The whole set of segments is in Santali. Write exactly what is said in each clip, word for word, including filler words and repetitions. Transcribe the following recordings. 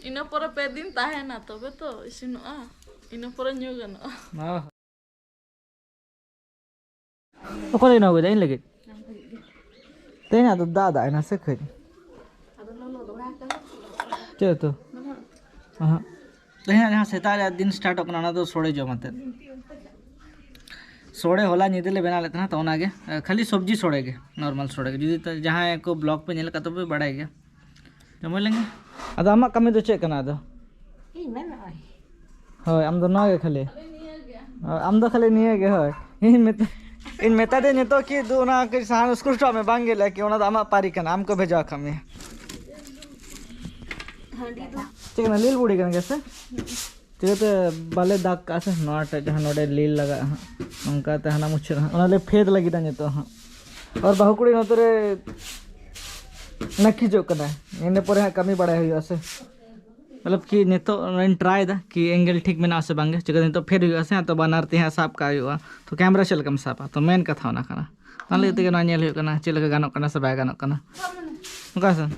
ᱤᱱᱟᱹ ᱯᱚᱨᱮ ᱯᱮ ᱫᱤᱱ ᱛᱟᱦᱮᱱᱟ, ᱛᱚᱵᱮ ᱛᱚ ᱤᱥᱤᱱᱚᱜᱼᱟ᱾ ᱤᱱᱟᱹ ᱯᱚᱨᱮ ᱧᱩ ᱜᱟᱱᱚᱜᱼᱟ᱾ ᱚ᱾ ᱚᱠᱚᱭ ᱞᱟᱹᱜᱤᱫ ᱱᱚᱣᱟ ᱠᱚᱫᱚ? ᱤᱧ ᱞᱟᱹᱜᱤᱫ? ᱛᱮᱦᱮᱧᱟᱜ ᱫᱚ ᱫᱟᱜ ᱫᱟᱜ ᱮᱱᱟ ᱥᱮ ᱠᱟᱹᱡ? ᱪᱮᱫ ᱩᱛᱩ? ᱚᱦᱚᱸ᱾ ᱛᱮᱦᱮᱧᱟᱜ ᱡᱟᱦᱟᱸ ᱥᱮᱛᱟᱜ ᱨᱮᱭᱟᱜ ᱫᱤᱱ ᱥᱴᱟᱨᱴᱚᱜ ᱠᱟᱱᱟ, ᱚᱱᱟ ᱫᱚ ᱥᱚᱲᱮ ᱡᱚᱢ ᱟᱛᱮᱫ᱾ ᱥᱚᱲᱮ ᱦᱚᱞᱟ ᱧᱤᱫᱟᱹ ᱞᱮ ᱵᱮᱱᱟᱣ ᱞᱮᱫ ᱛᱟᱦᱮᱱᱟ, ᱛᱚ ᱚᱱᱟᱜᱮ, ᱮ, ᱠᱷᱟᱹᱞᱤ ᱥᱚᱵᱽᱡᱤ ᱥᱚᱲᱮ ᱜᱮ, ᱱᱚᱨᱢᱟᱞ ᱥᱚᱲᱮ ᱜᱮ᱾ ᱡᱩᱫᱤ ᱛᱟ-, ᱡᱟᱦᱟᱸᱭ ᱠᱚ ᱵᱞᱚᱜ ᱯᱮ ᱧᱮᱞ ᱟᱠᱟᱫ ᱛᱚᱵᱮ ᱵᱟᱲᱟᱭ ᱜᱮᱭᱟ᱾ ᱡᱚᱢ ᱦᱩᱭ ᱞᱮᱱ ᱜᱮ᱾ ᱟᱫᱚ ᱟᱢᱟᱜ ᱠᱟᱹᱢᱤ ᱫᱚ ᱪᱮᱫ ᱠᱟᱱᱟ ᱟᱫᱚ? ᱤᱧ ᱢᱮᱱ ᱱᱚᱜᱼᱚᱭ᱾ ᱦᱳᱭ, ᱟᱢ ᱫᱚ ᱱᱚᱣᱟ ᱜᱮ ᱠᱷᱟᱹᱞᱤ? ᱟᱢ ᱫᱚ ᱠᱷᱟᱹᱞᱤ ᱱᱤᱭᱟᱹ ᱜᱮ, ᱦᱳᱭ᱾ ᱤᱧ ᱢᱮᱛᱟ-, ᱤᱧ ᱢᱮᱛᱟ ᱫᱮᱭᱟ ᱱᱤᱛᱚᱜ ᱠᱤ ᱫᱩ ᱚᱱᱟ ᱠᱟᱹᱡ ᱥᱟᱦᱟᱱ ᱩᱥᱠᱩᱨ ᱦᱚᱴᱚ ᱢᱮ, ᱵᱟᱝ ᱜᱮ ᱞᱟᱹᱭᱟ ᱠᱤ ᱚᱱᱟ ᱫᱚ ᱟᱢᱟᱜ ᱯᱟᱹᱨᱤ ᱠᱟᱱᱟ, ᱟᱢ ᱠᱚ ᱵᱷᱮᱡᱟ ᱟᱠᱟᱫ ᱢᱮᱭᱟ᱾ ᱦᱟᱺᱰᱤ ᱫᱚ ᱪᱮᱫ ᱠᱟᱱᱟ, ᱞᱤᱞ ᱵᱩᱲᱤ ᱠᱟᱱ ᱜᱮᱭᱟ ᱥᱮ? ᱪᱤᱠᱟᱹᱛᱮ ᱵᱟᱞᱮ ᱫᱟᱜᱽ ᱠᱟᱜᱼᱟ ᱥᱮ? ᱱᱚᱣᱟ ᱴᱟᱜ ᱡᱟᱦᱟᱸ ᱱᱚᱰᱮ ᱞᱤᱞ ᱞᱟᱜᱟᱜᱼᱟ ᱦᱟᱸᱜ, ᱚᱱᱠᱟᱛᱮ ᱦᱟᱱᱟ ᱢᱩᱪᱟᱹᱫ ᱦᱟᱸᱜ, ᱚᱱᱟ ᱞᱮ ᱯᱷᱮᱰ ᱞᱟᱹᱜᱤᱫᱟ ᱱᱤᱛᱚᱜ ᱦᱟᱸᱜ᱾ ᱟᱨ ᱵᱟᱹᱦᱩ ᱠᱩᱲᱤ ᱱᱚᱛᱮ ᱨᱮ ᱱᱟᱹᱠᱤᱡᱚᱜ ᱠᱟᱱᱟᱭ, ᱤᱱᱟᱹ ᱯᱚᱨᱮ ᱦᱟᱸᱜ ᱠᱟᱹᱢᱤ ᱵᱟᱲᱟᱭ ᱦᱩᱭᱩᱜᱼᱟ ᱥᱮ᱾ ᱢᱚᱛᱞᱚᱵ ᱠᱤ ᱱᱤᱛᱚᱜ ᱤᱧ ᱴᱨᱟᱭ ᱫᱟ ᱠᱤ ᱮᱝᱜᱮᱞ ᱴᱷᱤᱠ ᱢᱮᱱᱟᱜᱼᱟ ᱥᱮ ᱵᱟᱝ ᱜᱮ, ᱪᱤᱠᱟᱹ ᱱᱤᱛᱚᱜ ᱯᱷᱮᱰ ᱦᱩᱭᱩᱜᱼᱟ ᱥᱮ, ᱛᱚ ᱵᱟᱱᱟᱨ ᱛᱤ ᱦᱟᱸᱜ ᱥᱟᱵ ᱠᱟᱜ ᱦᱩᱭᱩᱜᱼᱟ, ᱛᱚ ᱠᱮᱢᱨᱟ ᱪᱮᱫ ᱞᱮᱠᱟᱢ ᱥᱟᱵᱟ, ᱛᱚ ᱢᱮᱱ ᱠᱟᱛᱷᱟ ᱚᱱᱟ ᱠᱟᱱᱟ᱾ ᱚᱱᱟ ᱞᱟᱹᱜᱤᱫ ᱛᱮᱜᱮ ᱱᱚᱣᱟ ᱧᱮᱞ ᱦᱩᱭᱩᱜ ᱠᱟᱱᱟ, ᱪᱮᱫ ᱞᱮᱠᱟ ᱜᱟᱱᱚᱜ ᱠᱟᱱᱟ ᱥᱮ ᱵᱟᱭ ᱜᱟᱱᱚᱜ ᱠᱟᱱᱟ᱾ ᱚᱠᱟ ᱥᱮᱱ?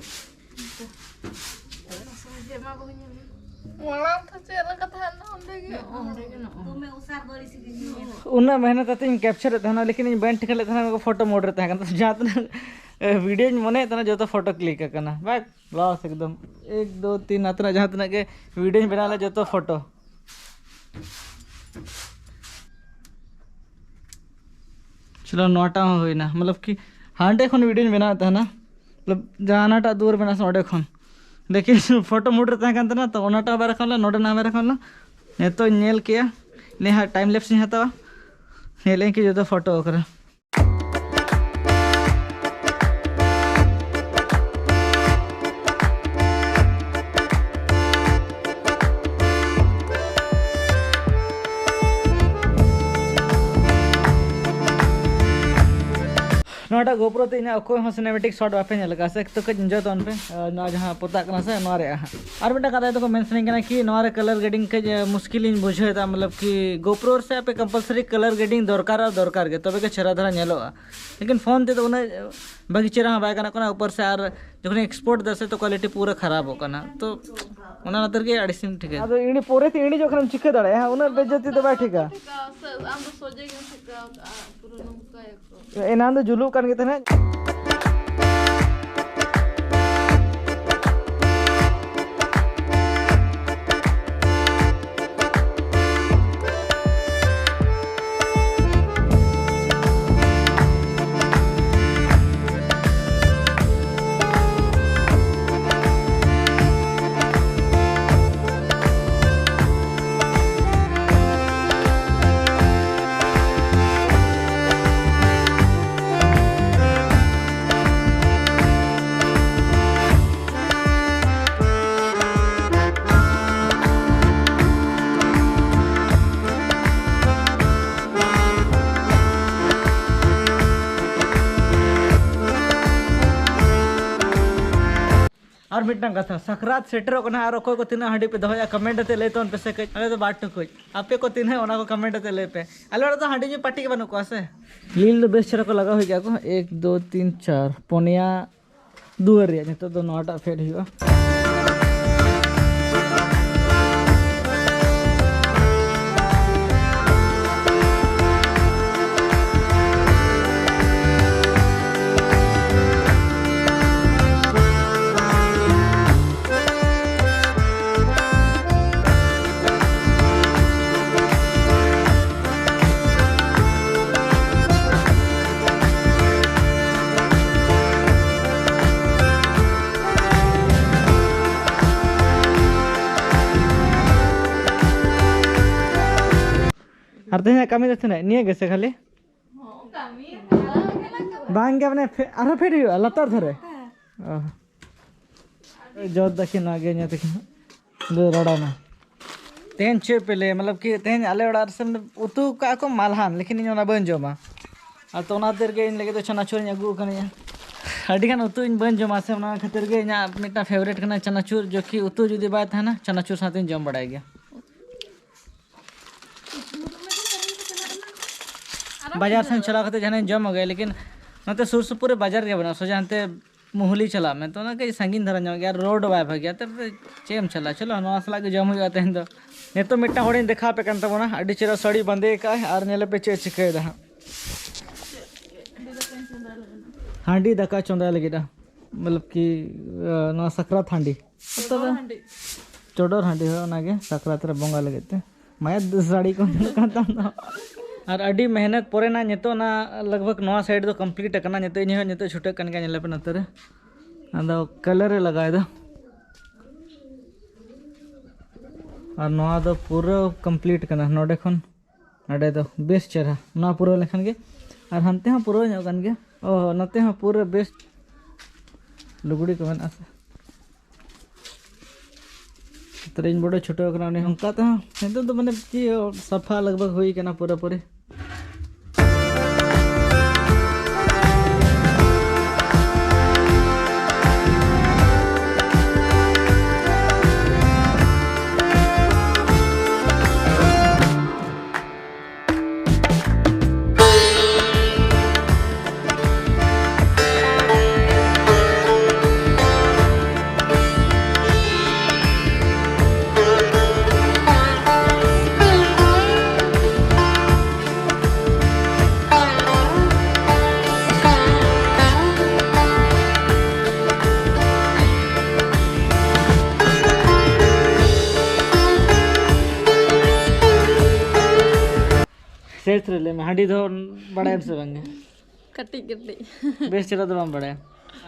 ᱢᱟᱲᱟᱝ ᱛᱮ ᱪᱮᱫ ᱞᱮᱠᱟ ᱛᱟᱦᱮᱱᱟ ᱚᱸᱰᱮ ᱜᱮ᱾ ᱚᱸᱰᱮ ᱜᱮ ᱱᱚᱜᱼᱚᱭ᱾ ᱩᱱᱟᱹᱜ ᱢᱮᱦᱱᱚᱛ ᱠᱟᱛᱮ ᱤᱧ ᱠᱮᱯᱪᱟᱨᱮᱫ ᱛᱟᱦᱮᱱᱟ, ᱞᱮᱠᱤᱱ ᱤᱧ ᱵᱟᱹᱧ ᱴᱷᱤᱠᱟᱹ ᱞᱮᱫ ᱛᱟᱦᱮᱱᱟ ᱯᱷᱳᱴᱳ ᱢᱳᱰ ᱨᱮ ᱛᱟᱦᱮᱸ ᱠᱟᱱᱟ᱾ ᱡᱟᱦᱟᱸ ᱛᱤᱱᱟᱹᱜ ᱵᱷᱤᱰᱤᱭᱳᱧ ᱢᱚᱱᱮᱭᱮᱫ ᱛᱟᱦᱮᱱᱟ, ᱡᱚᱛᱚ ᱯᱷᱳᱴᱳ ᱠᱞᱤᱠ ᱟᱠᱟᱱᱟ᱾ ᱵᱟᱥ, ᱞᱟᱥ ᱮᱠᱫᱚᱢ ᱮᱠ, ᱫᱩ, ᱛᱤᱱ, ᱟᱛᱮᱱᱟᱜ ᱡᱟᱦᱟᱸ ᱛᱤᱱᱟᱹᱜ ᱜᱮ ᱵᱷᱤᱰᱤᱭᱳᱧ ᱵᱮᱱᱟᱣ ᱞᱮᱫ, ᱡᱚᱛᱚ ᱯᱷᱳᱴᱳ᱾ ᱪᱚᱞᱚ, ᱱᱚᱣᱟᱴᱟᱜ ᱦᱚᱸ ᱦᱩᱭᱱᱟ᱾ ᱢᱚᱛᱞᱚᱵ ᱠᱤ ᱦᱟᱸᱰᱮ ᱠᱷᱚᱱ ᱵᱷᱤᱰᱤᱭᱳᱧ ᱵᱮᱱᱟᱣᱮᱫ ᱛᱟᱦᱮᱱᱟ, ᱢᱚᱛᱞᱚᱵ ᱡᱟᱦᱟᱸ ᱦᱟᱱᱟᱴᱟᱜ ᱫᱩᱣᱟᱹᱨ ᱢᱮᱱᱟᱜᱼᱟ ᱥᱮ, ᱚᱸᱰᱮ ᱠᱷᱚᱱ᱾ ᱞᱮᱠᱤᱱ ᱯᱷᱳᱴᱳ ᱢᱳᱰ ᱨᱮ ᱛᱟᱦᱮᱸ ᱠᱟᱱ ᱛᱟᱦᱮᱱᱟ, ᱛᱚ ᱚᱱᱟᱴᱟᱜ ᱵᱟᱭ ᱨᱟᱠᱟᱵ ᱞᱮᱱᱟ, ᱱᱚᱰᱮᱱᱟᱜ ᱵᱟᱭ ᱨᱟᱠᱟᱵ ᱞᱮᱱᱟ᱾ ᱱᱤᱛᱚᱜ ᱤᱧ ᱧᱮᱞ ᱠᱮᱜᱼᱟ, ᱞᱟᱹᱭ ᱦᱟᱸᱜ ᱴᱟᱭᱤᱢ ᱞᱮᱯᱥ ᱤᱧ ᱦᱟᱛᱟᱣᱟ, ᱧᱮᱞ ᱟᱹᱧ ᱠᱤ ᱡᱚᱛᱚ ᱯᱷᱳᱴᱳ ᱠᱟᱱᱟ᱾ ᱱᱚᱣᱟᱴᱟᱜ GoPro ᱛᱮ ᱤᱧᱟᱹᱜ ᱚᱠᱚᱭ ᱦᱚᱸ cinematic shot ᱵᱟᱯᱮ ᱧᱮᱞ ᱟᱠᱟᱫ ᱥᱮ, ᱛᱚ ᱠᱟᱹᱡ enjoy ᱛᱟᱵᱚᱱ ᱯᱮ᱾ ᱟᱨ ᱱᱚᱣᱟ ᱡᱟᱦᱟᱸ ᱯᱚᱛᱟᱜ ᱠᱟᱱᱟ ᱥᱮ, ᱱᱚᱣᱟ ᱨᱮᱭᱟᱜ ᱦᱟᱸᱜ᱾ ᱟᱨ ᱢᱤᱫᱴᱟᱝ ᱠᱟᱛᱷᱟ ᱫᱚᱠᱚ ᱢᱮᱱ ᱥᱟᱱᱟᱧ ᱠᱟᱱᱟ ᱠᱤ ᱱᱚᱣᱟ ᱨᱮ colour grading ᱠᱟᱹᱡ ᱢᱩᱥᱠᱤᱞ ᱤᱧ ᱵᱩᱡᱷᱟᱹᱣ ᱮᱫᱟ, ᱢᱚᱛᱞᱚᱵ ᱠᱤ GoPro ᱥᱮ ᱟᱯᱮ compulsory colour grading ᱫᱚᱨᱠᱟᱨ ᱟᱨ ᱫᱚᱨᱠᱟᱨ ᱜᱮ, ᱛᱚᱵᱮ ᱜᱮ ᱪᱮᱦᱨᱟ ᱫᱷᱟᱨᱟ ᱧᱮᱞᱚᱜᱼᱟ᱾ ᱞᱮᱠᱤᱱ ᱯᱷᱳᱱ ᱛᱮᱫᱚ ᱩᱱᱟᱹᱜ ᱵᱷᱟᱹᱜᱤ ᱪᱮᱦᱨᱟ ᱦᱚᱸ ᱵᱟᱭ ᱜᱟᱱᱚᱜ ᱠᱟᱱᱟ, ᱩᱯᱚᱨ ᱥᱮ ᱟᱨ ᱡᱚᱠᱷᱚᱱ export ᱫᱟ ᱥᱮ, ᱛᱚ quality ᱯᱩᱨᱟᱹ ᱠᱷᱟᱨᱟᱯᱚᱜ ᱠᱟᱱᱟ᱾ ᱛᱚ ᱚᱱᱟ ᱠᱷᱟᱹᱛᱤᱨ ᱜᱮ ᱟᱹᱲᱤᱥᱤᱧ ᱴᱷᱤᱠᱟᱹᱭᱟ᱾ ᱟᱫᱚ ᱤᱧ ᱯᱚᱨᱮ ᱛᱮ ᱤᱧ ᱡᱚᱠᱷᱚᱱᱮᱢ ᱪᱤᱠᱟᱹ ᱫᱟᱲᱮᱭᱟᱜᱼᱟ, ᱩᱱᱟᱹᱜ ᱵᱮᱡᱡᱚᱛᱤ ᱫᱚ ᱵᱟᱭ ᱴᱷᱤᱠᱟ᱾ ᱴᱷᱤᱠᱟ, ᱥᱮ ᱟᱢ ᱫᱚ ᱥᱚᱡᱷᱮ ᱜᱮᱢ ᱴᱷᱤᱠᱟ ᱠᱟᱜᱼᱟ, ᱯᱩᱨᱟᱹ ᱱᱚᱝᱠᱟ ᱭᱟᱠᱚ᱾ ᱮᱱᱟᱱ ᱫᱚ ᱡᱩᱞᱩᱜ ᱠᱟᱱ ᱜᱮ ᱛᱟᱦᱮᱸᱫ᱾ ᱟᱨ ᱢᱤᱫᱴᱟᱝ ᱠᱟᱛᱷᱟ, ᱥᱟᱠᱨᱟᱛ ᱥᱮᱴᱮᱨᱚᱜ ᱠᱟᱱᱟ, ᱟᱨ ᱚᱠᱚᱭ ᱠᱚ ᱛᱤᱱᱟᱹᱜ ᱦᱟᱺᱰᱤ ᱯᱮ ᱫᱚᱦᱚᱭᱟ, comment ᱟᱛᱮ ᱞᱟᱹᱭ ᱛᱟᱵᱚᱱ ᱯᱮᱥᱮ ᱠᱟᱹᱡ᱾ ᱟᱞᱮ ᱫᱚ ᱵᱟᱨ ᱴᱩᱠᱩᱡ, ᱟᱯᱮ ᱠᱚ ᱛᱤᱱᱟᱹᱜ, ᱚᱱᱟ ᱠᱚ comment ᱟᱛᱮ ᱞᱟᱹᱭ ᱯᱮ᱾ ᱟᱞᱮ ᱚᱲᱟᱜ ᱫᱚ ᱦᱟᱺᱰᱤ ᱧᱩ party ᱜᱮ ᱵᱟᱹᱱᱩᱜ ᱠᱚᱣᱟ ᱥᱮ᱾ ᱞᱤᱞ ᱫᱚ ᱵᱮᱥ ᱪᱮᱦᱨᱟ ᱠᱚ ᱞᱟᱜᱟᱣ ᱦᱩᱭ ᱠᱟᱜᱼᱟ ᱠᱚ, ᱮᱠ, ᱫᱩ, ᱛᱤᱱ, ᱪᱟᱨ, ᱯᱩᱱᱭᱟ ᱫᱩᱣᱟᱹᱨ ᱨᱮᱭᱟᱜ᱾ ᱱᱤᱛᱚᱜ ᱫᱚ ᱱᱚᱣᱟᱴᱟᱜ ᱯᱷᱮᱰ ᱦᱩᱭᱩᱜᱼᱟ᱾ ᱟᱨ ᱛᱮᱦᱮᱧᱟᱜ ᱠᱟᱹᱢᱤ ᱫᱚ ᱛᱤᱱᱟᱹᱜ? ᱱᱤᱭᱟᱹ ᱜᱮ ᱥᱮ ᱠᱷᱟᱹᱞᱤ? ᱵᱟᱝ ᱜᱮ, ᱢᱟᱱᱮ ᱯᱷᱮ-, ᱟᱨᱦᱚᱸ ᱯᱷᱮᱰ ᱦᱩᱭᱩᱜᱼᱟ ᱞᱟᱛᱟᱨ ᱫᱷᱟᱨᱮ? ᱚ᱾ ᱡᱚᱛ ᱫᱟᱠᱤᱱ ᱱᱚᱣᱟ ᱜᱮ ᱧᱮᱞ ᱛᱟᱹᱠᱤᱱ ᱦᱟᱸᱜ᱾ ᱫᱟᱹᱲ ᱨᱟᱲᱟᱣᱱᱟ᱾ ᱛᱮᱦᱮᱧ ᱪᱮᱫ ᱯᱮ ᱞᱟᱹᱭᱟ? ᱢᱚᱛᱞᱚᱵ ᱠᱤ ᱛᱮᱦᱮᱧ ᱟᱞᱮ ᱚᱲᱟᱜ ᱨᱮ ᱥᱮ ᱩᱛᱩ ᱠᱟᱜᱼᱟ ᱠᱚ ᱢᱟᱞᱦᱟᱱ, ᱞᱮᱠᱤᱱ ᱤᱧ ᱚᱱᱟ ᱵᱟᱹᱧ ᱡᱚᱢᱟ᱾ ᱟᱨ ᱛᱚ ᱚᱱᱟ ᱠᱷᱟᱹᱛᱤᱨ ᱜᱮ ᱤᱧ ᱞᱟᱹᱜᱤᱫ ᱫᱚ ᱪᱟᱱᱟᱪᱩᱨ ᱤᱧ ᱟᱹᱜᱩ ᱟᱠᱟᱫᱟ᱾ ᱟᱹᱰᱤ ᱜᱟᱱ ᱩᱛᱩ ᱤᱧ ᱵᱟᱹᱧ ᱡᱚᱢᱟ ᱥᱮ, ᱚᱱᱟ ᱠᱷᱟᱹᱛᱤᱨ ᱜᱮ ᱤᱧᱟᱹᱜ ᱢᱤᱫᱴᱟᱝ ᱯᱷᱮᱵᱟᱨᱤᱴ ᱠᱟᱱᱟ ᱪᱟᱱᱟᱪᱩᱨ, ᱡᱚᱠᱤ ᱩᱛᱩ ᱡᱩᱫᱤ ᱵᱟᱭ ᱛᱟᱦᱮᱱᱟ, ᱪᱟᱱᱟᱪᱩᱨ ᱥᱟᱶᱛᱮᱧ ᱡᱚᱢ ᱵᱟᱲᱟᱭ ᱜᱮᱭᱟ᱾ ᱵᱟᱡᱟᱨ ᱥᱮᱱ ᱪᱟᱞᱟᱣ ᱠᱟᱛᱮ ᱡᱟᱦᱟᱱᱟᱜ ᱤᱧ ᱡᱚᱢ ᱟᱹᱜᱩᱭᱟ, ᱞᱮᱠᱤᱱ ᱱᱚᱛᱮ ᱥᱩᱨ ᱥᱩᱯᱩᱨ ᱨᱮ ᱵᱟᱡᱟᱨ ᱜᱮ ᱵᱟᱹᱱᱩᱜᱼᱟ, ᱥᱚᱡᱟ ᱦᱟᱱᱛᱮ ᱢᱩᱦᱩᱞᱤ ᱪᱟᱞᱟᱜ ᱢᱮ, ᱛᱚ ᱚᱱᱟ ᱠᱟᱹᱡ ᱥᱟᱺᱜᱤᱧ ᱫᱷᱟᱨᱟ ᱧᱚᱜ ᱜᱮᱭᱟ, ᱟᱨ ᱨᱳᱰ ᱵᱟᱭ ᱵᱷᱟᱹᱜᱤᱭᱟ, ᱛᱟᱨᱯᱚᱨᱮ ᱪᱮᱫ ᱮᱢ ᱪᱟᱞᱟᱜᱼᱟ? ᱪᱚᱞᱚ, ᱱᱚᱣᱟ ᱥᱟᱞᱟᱜ ᱜᱮ ᱡᱚᱢ ᱦᱩᱭᱩᱜᱼᱟ ᱛᱮᱦᱮᱧ ᱫᱚ᱾ ᱱᱤᱛᱚᱜ ᱢᱤᱫᱴᱟᱝ ᱦᱚᱲᱤᱧ ᱫᱮᱠᱷᱟᱣ ᱟᱯᱮ ᱠᱟᱱ ᱛᱟᱵᱚᱱᱟ, ᱟᱹᱰᱤ ᱪᱮᱦᱨᱟ ᱥᱟᱹᱲᱤ ᱵᱟᱸᱫᱮ ᱟᱠᱟᱫᱼᱟᱭ, ᱟᱨ ᱧᱮᱞᱮ ᱯᱮ ᱪᱮᱫ ᱮ ᱪᱤᱠᱟᱹᱭᱮᱫᱟ ᱦᱟᱸᱜ᱾ ᱦᱟᱺᱰᱤ ᱫᱟᱠᱟ ᱪᱚᱸᱫᱟᱭ ᱞᱟᱹᱜᱤᱫᱼᱟ, ᱢᱚᱛᱞᱚᱵ ᱠᱤ, ᱱᱚᱣᱟ ᱥᱟᱠᱨᱟᱛ ᱦᱟᱺᱰᱤ᱾ ᱛᱚᱵᱮ ᱪᱚᱰᱚᱨ ᱦᱟᱺᱰᱤ, ᱦᱳᱭ, ᱚᱱᱟᱜᱮ ᱥᱟᱠᱨᱟᱛ ᱨᱮ ᱵᱚᱸᱜᱟ ᱞᱟᱹᱜᱤᱫ ᱛᱮ᱾ ᱢᱟᱭᱟ ᱥᱟᱹᱲᱤ ᱠᱚ ᱧᱮᱞᱚᱜ ᱠᱟᱱ ᱛᱟᱢ ᱫᱚ᱾ ᱟᱨ ᱟᱹᱰᱤ ᱢᱮᱦᱱᱚᱛ ᱯᱚᱨᱮ ᱱᱟ ᱱᱤᱛᱚᱜ ᱱᱟ ᱞᱟᱜᱽ ᱵᱷᱟᱜᱽ ᱱᱚᱣᱟ ᱥᱟᱭᱤᱰ ᱫᱚ ᱠᱚᱢᱯᱞᱤᱴ ᱟᱠᱟᱱᱟ᱾ ᱱᱤᱛᱚᱜ ᱤᱧ ᱦᱚᱸ ᱱᱤᱛᱚᱜ ᱪᱷᱩᱴᱟᱹᱜ ᱠᱟᱱ ᱜᱮᱭᱟ, ᱧᱮᱞ ᱯᱮ ᱱᱚᱛᱮ ᱨᱮ᱾ ᱟᱫᱚ ᱠᱟᱞᱟᱨ ᱮ ᱞᱟᱜᱟᱣ ᱮᱫᱟ᱾ ᱟᱨ ᱱᱚᱣᱟ ᱫᱚ ᱯᱩᱨᱟᱹ ᱠᱚᱢᱯᱞᱤᱴ ᱠᱟᱱᱟ᱾ ᱱᱚᱰᱮ ᱠᱷᱚᱱ ᱱᱚᱰᱮ ᱫᱚ ᱵᱮᱥ ᱪᱮᱦᱨᱟ ᱱᱚᱣᱟ ᱯᱩᱨᱟᱹᱣ ᱞᱮᱱᱠᱷᱟᱱ ᱜᱮ᱾ ᱟᱨ ᱦᱟᱱᱛᱮ ᱦᱚᱸ ᱯᱩᱨᱟᱹᱣ ᱧᱚᱜ ᱠᱟᱱ ᱜᱮᱭᱟ᱾ ᱚ, ᱱᱚᱛᱮ ᱦᱚᱸ ᱯᱩᱨᱟᱹ ᱵᱮᱥ ᱞᱩᱜᱽᱲᱤ ᱠᱚ ᱢᱮᱱᱟᱜᱼᱟ ᱥᱮ᱾ ᱛᱟᱦᱞᱮ ᱤᱧ ᱵᱚᱰᱮ ᱪᱷᱩᱴᱟᱹᱣ ᱠᱟᱱᱟ ᱩᱱᱤ᱾ ᱚᱱᱠᱟ ᱛᱮᱦᱚᱸ ᱱᱤᱛᱚᱜ ᱫᱚ ᱢᱟᱱᱮ ᱪᱮᱫ ᱥᱟᱯᱷᱟ ᱞᱟᱜᱽ ᱵᱷᱟᱜᱽ ᱦᱩᱭ ᱠᱟᱱᱟ ᱯᱩᱨᱟᱹ ᱯᱩᱨᱤ᱾ ᱥᱮᱥ ᱨᱮ ᱞᱟᱹᱭ ᱢᱮ, ᱦᱟᱺᱰᱤ ᱫᱚ ᱵᱟᱲᱟᱭᱟᱢ ᱥᱮ ᱵᱟᱝ ᱜᱮ? ᱠᱟᱹᱴᱤᱡ ᱠᱟᱹᱴᱤᱡ᱾ ᱵᱮᱥ ᱪᱮᱦᱨᱟ ᱫᱚ ᱵᱟᱢ ᱵᱟᱲᱟᱭᱟ᱾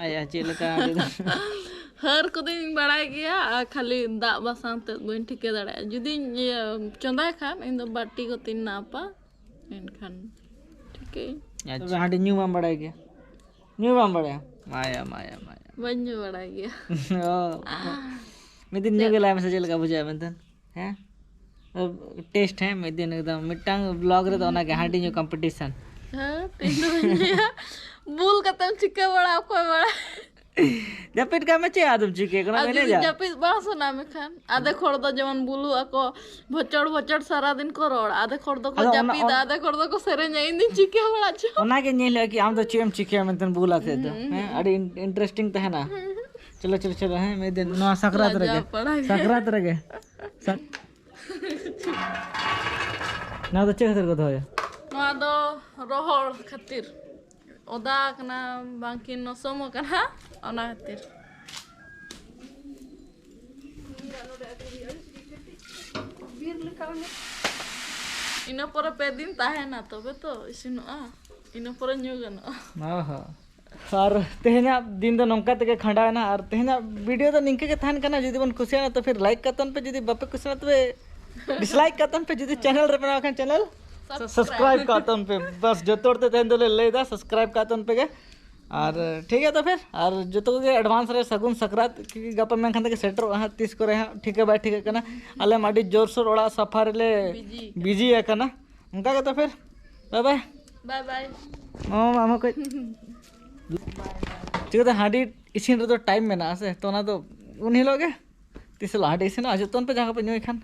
ᱟᱭᱟ, ᱪᱮᱫ ᱞᱮᱠᱟ ᱦᱟᱺᱰᱤ ᱫᱚ? ᱦᱟᱹᱨ ᱠᱚᱫᱚᱧ ᱵᱟᱲᱟᱭ ᱜᱮᱭᱟ, ᱟᱨ ᱠᱷᱟᱹᱞᱤ ᱫᱟᱜ ᱵᱟᱥᱟᱝ ᱛᱮᱫ ᱵᱟᱹᱧ ᱴᱷᱤᱠᱟᱹ ᱫᱟᱲᱮᱭᱟᱜᱼᱟ᱾ ᱡᱩᱫᱤᱧ ᱤᱭᱟᱹ ᱪᱚᱸᱫᱟᱭ ᱠᱷᱟᱱ, ᱤᱧ ᱫᱚ ᱵᱟᱹᱴᱤ ᱠᱚᱛᱮᱧ ᱱᱟᱯᱟ, ᱮᱱᱠᱷᱟᱱ ᱴᱷᱤᱠᱟᱹᱭᱟᱹᱧ᱾ ᱟᱪᱪᱷᱟ᱾ ᱛᱚᱵᱮ ᱦᱟᱺᱰᱤ ᱧᱩ ᱵᱟᱢ ᱵᱟᱲᱟᱭ ᱜᱮᱭᱟ? ᱧᱩ ᱵᱟᱢ ᱵᱟᱲᱟᱭᱟ? ᱢᱟᱭᱟ, ᱢᱟᱭᱟ, ᱢᱟᱭᱟ᱾ ᱵᱟᱹᱧ ᱧᱩ ᱵᱟᱲᱟᱭ ᱜᱮᱭᱟ᱾ ᱚ᱾ ᱢᱤᱫ ᱫᱤᱱ ᱧᱩ ᱪᱮᱫ? ᱜᱮ ᱞᱟᱭ ᱢᱮᱥᱮ, ᱪᱮᱫ ᱞᱮᱠᱟ ᱵᱩᱡᱷᱟᱹᱜᱼᱟ ᱢᱮᱱᱛᱮ? ᱦᱮᱸ? ᱴᱮᱥᱴ, ᱦᱮᱸ, ᱢᱤᱫ ᱫᱤᱱ ᱮᱠᱫᱚᱢ ᱢᱤᱫᱴᱟᱝ ᱵᱞᱚᱜ ᱨᱮᱫᱚ ᱚᱱᱟᱜᱮ ᱦᱟᱺᱰᱤ ᱧᱩ ᱠᱚᱢᱯᱤᱴᱤᱥᱚᱱ᱾ ᱦᱮᱸ, ᱛᱤᱧ ᱫᱚ ᱵᱟᱹᱧ ᱞᱟᱹᱭᱟ᱾ ᱵᱩᱞ ᱠᱟᱛᱮᱢ ᱪᱤᱠᱟᱹ ᱵᱟᱲᱟ, ᱚᱠᱚᱭ ᱵᱟᱲᱟᱭ? ᱡᱟᱹᱯᱤᱫ ᱠᱟᱜ ᱢᱮ, ᱪᱮᱫ ᱟᱫᱚᱢ ᱪᱤᱠᱟᱹᱭᱟ? ᱠᱳᱱᱳ ᱟᱨ ᱢᱮᱱᱮᱡ ᱡᱩᱫᱤ ᱡᱟ- ᱡᱟᱹᱯᱤᱫ ᱵᱟᱝ ᱥᱟᱱᱟ ᱢᱮᱠᱷᱟᱱ, ᱟᱫᱮ ᱦᱚᱲ ᱫᱚ ᱡᱮᱢᱚᱱ ᱵᱩᱞᱩᱜ ᱟᱠᱚ, ᱵᱷᱚᱪᱚᱲ ᱵᱷᱚᱪᱚᱲ ᱥᱟᱨᱟ ᱫᱤᱱ ᱠᱚ ᱨᱚᱲ, ᱟᱫᱮ ᱦᱚᱲ ᱫᱚᱠᱚ ᱟᱫᱚ ᱚᱱᱟ- ᱡᱟᱹᱯᱤᱫᱟ, ᱚᱱ- ᱟᱫᱮ ᱦᱚᱲ ᱫᱚᱠᱚ ᱥᱮᱨᱮᱧᱟ, ᱤᱧ ᱫᱚᱧ ᱪᱤᱠᱟᱹ ᱵᱟᱲᱟ ᱪᱚ᱾ ᱚᱱᱟᱜᱮ ᱧᱮᱞ ᱦᱩᱭᱩᱜᱼᱟ ᱠᱤ ᱟᱢ ᱫᱚ ᱪᱮᱫ ᱮᱢ ᱪᱤᱠᱟᱹᱭᱟ ᱢᱮᱱᱛᱮ ᱵᱩᱞ ᱟᱛᱮᱫ ᱫᱚ᱾ ᱦᱮᱸ, ᱟᱹᱰᱤ ᱤᱱᱴᱟᱨᱮᱥᱴᱤᱝ ᱛᱟᱦᱮᱱᱟ᱾ ᱪᱚᱞᱚ ᱪᱚᱞᱚ ᱪᱚᱞᱚ, ᱦᱮᱸ, ᱢᱤᱫ ᱫᱤᱱ ᱱᱚᱣᱟ ᱥᱟᱠᱨᱟᱛ ᱞᱟᱡᱟᱣ ᱨᱮᱜᱮ, ᱯᱟᱲᱟ ᱜᱮ᱾ ᱥᱟᱠᱨᱟᱛ ᱨᱮᱜᱮ᱾ ᱥᱟᱠ- ᱱᱚᱣᱟ ᱫᱚ ᱪᱮᱫ ᱠᱷᱟᱹᱛᱤᱨ ᱠᱚ ᱫᱚᱦᱚᱭᱟ? ᱱᱚᱣᱟ ᱫᱚ ᱨᱚᱦᱚᱲ ᱠᱷᱟᱹᱛᱤᱨ, ᱚᱫᱟ ᱠᱟᱱᱟ, ᱵᱟᱝᱠᱤ ᱱᱚᱥᱚᱢ ᱠᱟᱱᱟ, ᱚᱱᱟ ᱠᱷᱟᱹᱛᱤᱨ᱾ ᱤᱱᱟᱹ ᱯᱚᱨᱮ ᱯᱮ ᱫᱤᱱ ᱛᱟᱦᱮᱱᱟ, ᱛᱚᱵᱮ ᱛᱚ ᱤᱥᱤᱱᱚᱜᱼᱟ, ᱤᱱᱟᱹ ᱯᱚᱨᱮ ᱧᱩ ᱜᱟᱱᱚᱜᱼᱟ᱾ ᱚ ᱦᱚᱸ᱾ ᱟᱨ ᱛᱮᱦᱮᱧᱟᱜ ᱫᱤᱱ ᱫᱚ ᱱᱚᱝᱠᱟ ᱛᱮᱜᱮ ᱠᱷᱟᱸᱰᱟᱣᱮᱱᱟ᱾ ᱟᱨ ᱛᱮᱦᱮᱧᱟᱜ ᱵᱷᱤᱰᱤᱭᱳ ᱫᱚ ᱱᱤᱝᱠᱟᱹ ᱜᱮ ᱛᱟᱦᱮᱱ ᱠᱟᱱᱟ᱾ ᱡᱩᱫᱤ ᱵᱚᱱ ᱠᱩᱥᱤᱭᱟᱜᱼᱟ ᱛᱚ ᱯᱷᱤᱨ ᱞᱟᱭᱤᱠ ᱠᱟᱛᱟᱢ ᱯᱮ, ᱡᱩᱫᱤ ᱵᱟᱯᱮ ᱠᱩᱥᱤᱭᱟᱜᱼᱟ ᱛᱚᱵᱮ ᱰᱤᱥᱞᱟᱭᱤᱠ ᱠᱟᱛᱟᱢ ᱯᱮ᱾ ᱡᱩᱫᱤ ᱪᱮᱱᱮᱞ ᱨᱮ ᱵᱮᱱᱟᱣ ᱠᱷᱟᱱ ᱪᱮᱱᱮᱞ ᱥᱟᱵᱥᱠᱨᱟᱭᱤᱵ ᱠᱟᱛᱟᱢ ᱯᱮ᱾ ᱵᱟᱥ, ᱡᱚᱛᱚ ᱦᱚᱲ ᱛᱮ ᱛᱮᱦᱮᱧ ᱫᱚᱞᱮ ᱞᱟᱹᱭᱫᱟ ᱥᱟᱵᱥᱠᱨᱟᱭᱤᱵ ᱠᱟᱛᱟᱢ ᱯᱮ ᱜᱮ᱾ ᱟᱨ ᱴᱷᱤᱠ ᱜᱮᱭᱟ ᱛᱚ ᱯᱷᱤᱨ, ᱟᱨ ᱡᱚᱛᱚ ᱠᱚᱜᱮ ᱮᱰᱵᱷᱟᱱᱥ ᱨᱮ ᱥᱟᱹᱜᱩᱱ ᱥᱟᱠᱨᱟᱛ᱾ ᱠᱤ ᱜᱟᱯᱟ ᱢᱮᱭᱟᱝ ᱠᱷᱟᱱ ᱛᱮᱜᱮ ᱥᱮᱴᱮᱨᱚᱜᱼᱟ ᱦᱟᱸᱜ, ᱛᱤᱥ ᱠᱚᱨᱮ ᱦᱟᱸᱜ ᱴᱷᱤᱠᱟᱹ ᱵᱟᱭ ᱴᱷᱤᱠᱟᱹᱜ ᱠᱟᱱᱟ᱾ ᱟᱞᱮ ᱢᱟ ᱟᱹᱰᱤ ᱡᱳᱨᱥᱳᱨ ᱚᱲᱟᱜ ᱥᱟᱯᱷᱟ ᱨᱮᱞᱮ ᱵᱤᱡᱤ᱾ ᱵᱤᱡᱤ ᱟᱠᱟᱱᱟ᱾ ᱚᱱᱠᱟ ᱜᱮ ᱛᱚ ᱯᱷᱤᱨ, ᱵᱟᱭ ᱵᱟᱭ᱾ ᱵᱟᱭ ᱵᱟᱭ᱾ ᱚ ᱢᱟᱢᱟ ᱠᱚᱡ᱾ ᱪᱤᱠᱟᱹᱛᱮ ᱦᱟᱺᱰᱤ ᱤᱥᱤᱱ ᱨᱮᱫᱚ ᱴᱟᱭᱤᱢ ᱢᱮᱱᱟᱜᱼᱟ ᱥᱮ, ᱛᱚ ᱚᱱᱟ ᱫᱚ ᱩᱱ ᱦᱤᱞᱳᱜ ᱜᱮ᱾ ᱛᱤᱥ ᱦᱤᱞᱳᱜ ᱦᱟᱺᱰᱤ ᱤᱥᱤᱱᱚᱜᱼᱟ, ᱦᱤᱡᱩᱜ ᱛᱟᱵᱚᱱ ᱯᱮ ᱡᱟᱦᱟᱸ ᱠᱚᱯᱮ ᱧᱩᱭ ᱠᱷᱟᱱ᱾